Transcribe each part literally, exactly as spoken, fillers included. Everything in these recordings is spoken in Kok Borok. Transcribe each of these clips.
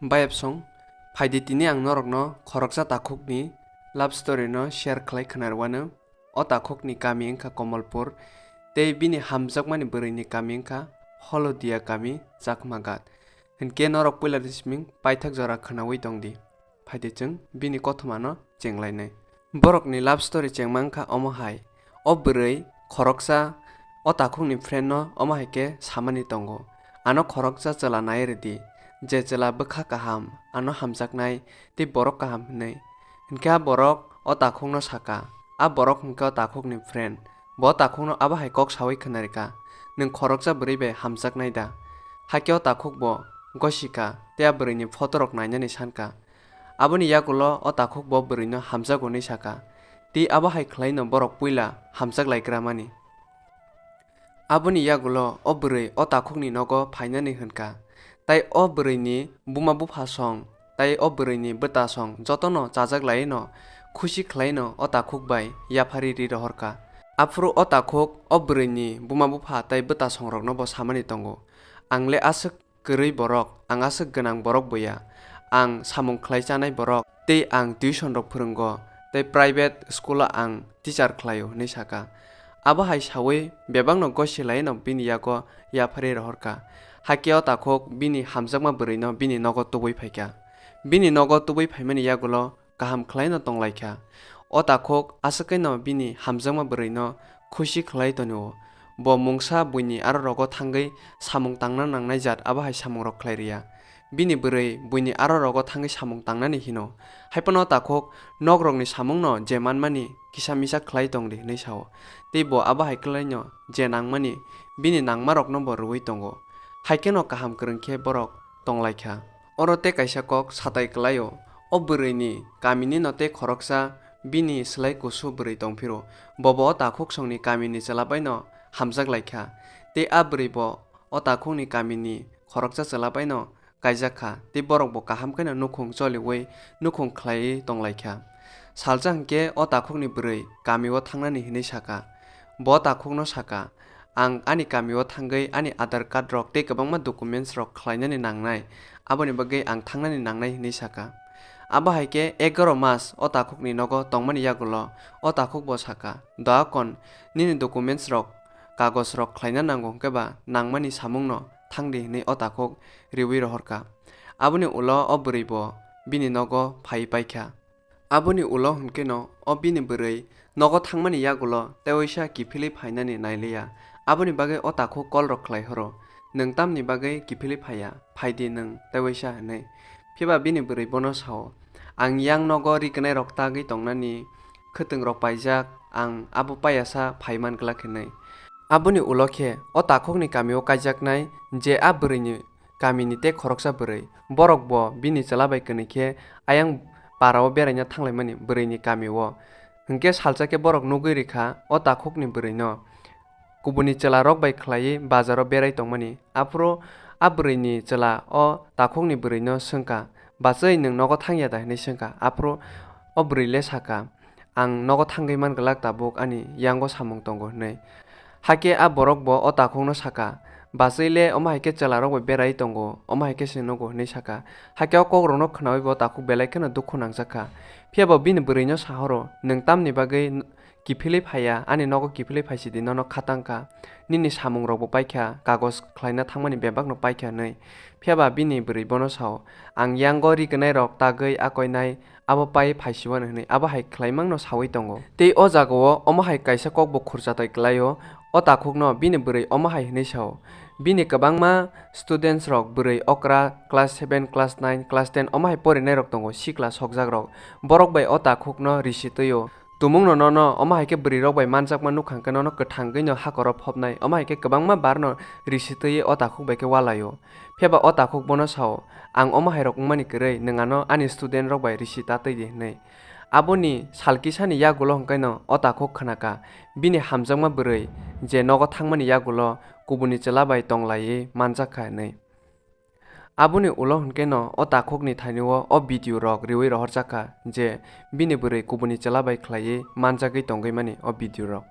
Bayapsong, phaidi tini ang norokno khoroksa takhukni love story no share khlai khwnarwano. O takhukni kami wngkha Komolpur, tei bini hamjakmani bwrwini kami wngkha Holodia kami, Chakmagat. Hinkhe norok puilani siming paithak jora khwnawi tongdi. Phaidi chwng bini kothomano chenglainai. Borokni love story chengma wngkha omo hai. O bwrwi khoroksa o takhukni friend no omo hai khe samani tongo, "Ano khoroksa chwla nai rwdi, je chwla bwkha kaham, ano hamjaknai tei borok kaham," hinwi. Hinkhe a borok o takhukno saka, a borok hinkhe o takhukni friend. Bo takhukno abo hai kok sawi khwnarikha, "Nwng khoroksa bwrwi bai hamjaknai da?" Hakhe o takhuk bo gosika tei a bwrwini photo rok nainani sankha. Aboni yagulo o takhuk bo bwrwino hamjago hwnwi saka, tei abo hai khlaino borok puila hamjak laikra mani. Aboni yagulo o bwrwi o takhukni nogo phainani hwnkha, tei o bwrwini buma bupha song tei o bwrwini bwta song jotono chajak laino khusi khlaino o takhuk bai yapharwi ri rohorkha. Aphuru o takhuk o bwrwini buma bupha tei bwta songrokno bo samani tongo, "Ang le aswk kwrwi borok, ang aswk gwnang borok bo ya. Ang samung khlai chanai borok, tei ang tuition rok phwrwngo, tei private school o ang teacher khlaio," hwnwi saka. Abo hai sawi bebakno gosi laino bini yago yapharwi rohorkha. Hakhe o takhuk bini hamjakma bwrwino bini nogo tubui phaikha. Bini nogo tubui phaimani yagulo kaham khlaino tonglaikha. O takhuk aswk khaino bini hamjakma bwrwino khusi khlai tonio. Bo mungsa buini aro rogo thangwi samung tangna nangnai jat abo hai samungrok khlai rwya. Bini bwrwi buini aro rogo thangwi samung tangnani hino. Haiphano o takhuk nokrokni samungno je manmani kisa misa khlai tongdi hwnwi sao. Tei bo abo hai khlaino je nangmani bini nangmarokno bo rwui tongo. Haikheno kaham kwrwng khe borok tonglaikha. Oro tei kaisa kok satai kwlaio, o bwrwini kamini no tei khoroksa bini slai kusu bwrwi tongphiro, bobo o takhuksongni kamini chwla baino hamjak laikha, tei a bwrwi bo o takhukni kamini khoroksa chwla baino kaijak kha, tei borok bo kaham kheno nukhung choliui nukhung khlaiwi tonglaikha. Salsa hinkhe o takhukni bwrwi kamio thangnani hinwi saka. Bo takhukno saka, "Ang ani kamio thangwi ani Aadhaar card rok tei kwbangma documents rok khlainani nangnai, aboni bagwi ang thangnani nangnai," hinwi saka. Abo hai khe egaroh mas o takhukni nogo tongmani yagulo o takhuk bo saka, "Doakon, nini documents rok, kagoj rok khlaina nango hinkhe ba nangmani samungno thangdi," hinwi o takhuk riui rohorkha. Aboni ulo o bwrwi bo bini nogo phaiwi paikha. Aboni ulo hwnkhe no o bini bwrwi nogo thangmani yagulo tewaisa kiphilwi phainani nailiya. Aboni bagwi o takhuk call rok khlai horo, "Nwng tamni bagwi kiphilwi phaiya? Phaidi nwng tewaisa," hinwi. Phiba bini bwrwi bono sao, "Ang yang nogo ri kwnai rok tagwi tongnani, khwtwng rok paijak, ang abo paiya sa phai man glak," hinwi. Aboni ulo khe o takhukni kamio kaijaknai je a bwrwini kamini tei khoroksa bwrwi. Borok bo bini chwla bai kwnwi khe ayang parao beraina thanglaimani bwrwini kamio. Hinkhe salsa khe borok nugwi rikha o takhukni bwrwino kubuni chwlarok bai khlaiwi bazaro berai tongmani. Aphuru a bwrwini chwla o takhukni bwrwino swngkha, "Bachwi, nwng nogo thangya da?" hinwi swngkha. Aphuru o bwrwi le saka, "Ang nogo thangwi man glak, tabuk ani yango samung tongo," hinwi. Hakhe a borok bo o takhukno saka, "Bachwi le omo hai khe chwlarok bai berai tongo, omo hai khe se nugo," hinwi saka. Hakhe o kokrokno khnaui bo takhuk belai kheno dukhu nangjakha. Phiya bo bini bwrwino sahoro, "Nwng tamni bagwi n-, kiphilwi phaiya, ani nogo kiphilwi phaisidi, nono khatang kha. Nini samungrokbo paikha, kagoj khlaina thangmani bebakno paikha," hinwi. Phiya ba bini bwrwi bono sao, "Ang yango ri kwnai rok tagwi akoinai, abo pai phaisiwano," hinwi abo hai khlaimangno saui tongo. Tei o jagao omo hai kaisa kokbo khurchatai kwlaio, o takhukno bini bwrwi omo hai hinwi sao, "Bini kwbangma students rok bwrwi okra class seven, class nine, class ten omo hai porinai rok tongo, sikla sokjak rok. Borok bai o takhukno risi twio. Tumungno nono omo hai khe bwrwi rok bai manjakma nukha hwnkhe nono kwthangwino hakoro phopnai, omo hai khe kwbangma barno risi twiwi o takhuk bai khe walaio." Phiya ba o takhuk bono sao, "Ang omo hai rok wngmani kwrwi, nwng ano ani student rok bai risi ta twi di," hinwi. Aboni sal kisani yagulo hwnkhe no o takhuk khnakha, bini hamjakma bwrwi je nogo thangmani yagulo kubuni chwla bai tonglaiwi manjakha hinwi. Aboni ulo hwnkhe no o takhukni thainio o video rok riui rohorjakha je bini bwrwi kubuni chwla bai khlaiwi manjagwi tongwi mani o video rok.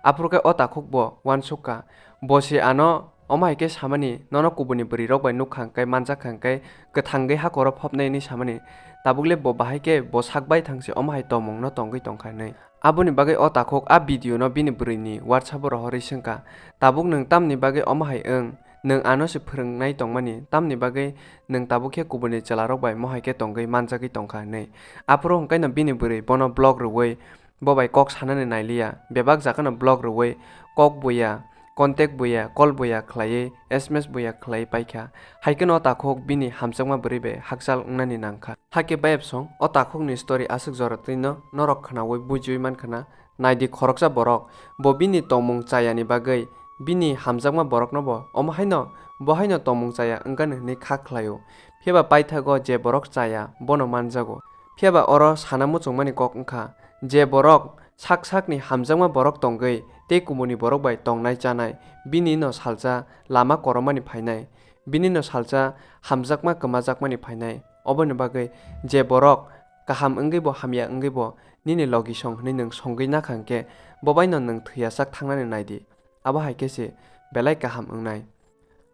Aphuru khe o takhuk bo uansukha, bo se ano Omo hai khe samani, nono kubuni bwrwi rok bai nuk kha hwnkhe, manjak kha hwnkhe, kwthangwi hakoro phopnai hwnwi samani. Tabuk le bo bahai khe bo sak bai thang se omo hai tongmung no tongwi tong kha hwnwi. Aboni bagwi o takhuk a video no bini bwrwi ni WhatsApp o rohorwi swng kha, "Tabuk nwng tamni bagwi omo hai wng? Nwng ano se phwrwng nai tong mani, tamni bagwi nwng tabuk khe kubuni chwla rok bai mo hai khe tongwi manjagwi tong kha," hwnwi. Aphuru hwnkhe no bini bwrwi bono block rwui, bo bai kok sanani nai liya, bebak jaga no block rwui kok buya, contact buya, call buya khlaiwi, S M S buya khlaiwi pai kha. Hai kheno o takhuk bini hamjakma bwrwi bai hakchal wngnani nang kha. Hakhe bayapsong o takhuk ni story aswk jora twi no norok khnaui bujiui man khna. Nai di khoroksa borok, bo bini tongmung chaya ni bagwi bini hamjakma borok no bo omo hai no, bo hai no tongmung chaya wng kha hwnwi kha khlai o. Phiya ba paithago je borok chaya, bono manjago. Phiya ba oro sana muchungmani kok wng kha, je borok sak sakni hamjakma borok tongwi tei kubuni borok bai tongnai chanai, bini no salsa lama koromani phainai, bini no salsa hamjakma kwmajakmani phainai. Oboni bagwi je borok kaham wngwi bo hamya wngwi bo nini logi song hwnwi nwng songwi nakha hwnkhe, bo bai no nwng thwiyasak thangnani nai di. Abo hai khe se belai kaham wngnai.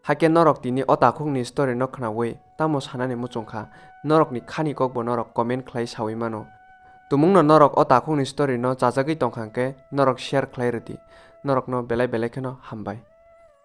Hakhe norok tini o takhukni story no khnaui tamo sanani muchung kha, norokni khani kokbo norok comment khlai saui mano. Tumungno norok o takhukni story no chajagwi tongkha hwnkhe norok share khlai rwdi. Norokno belai belai kheno hambai.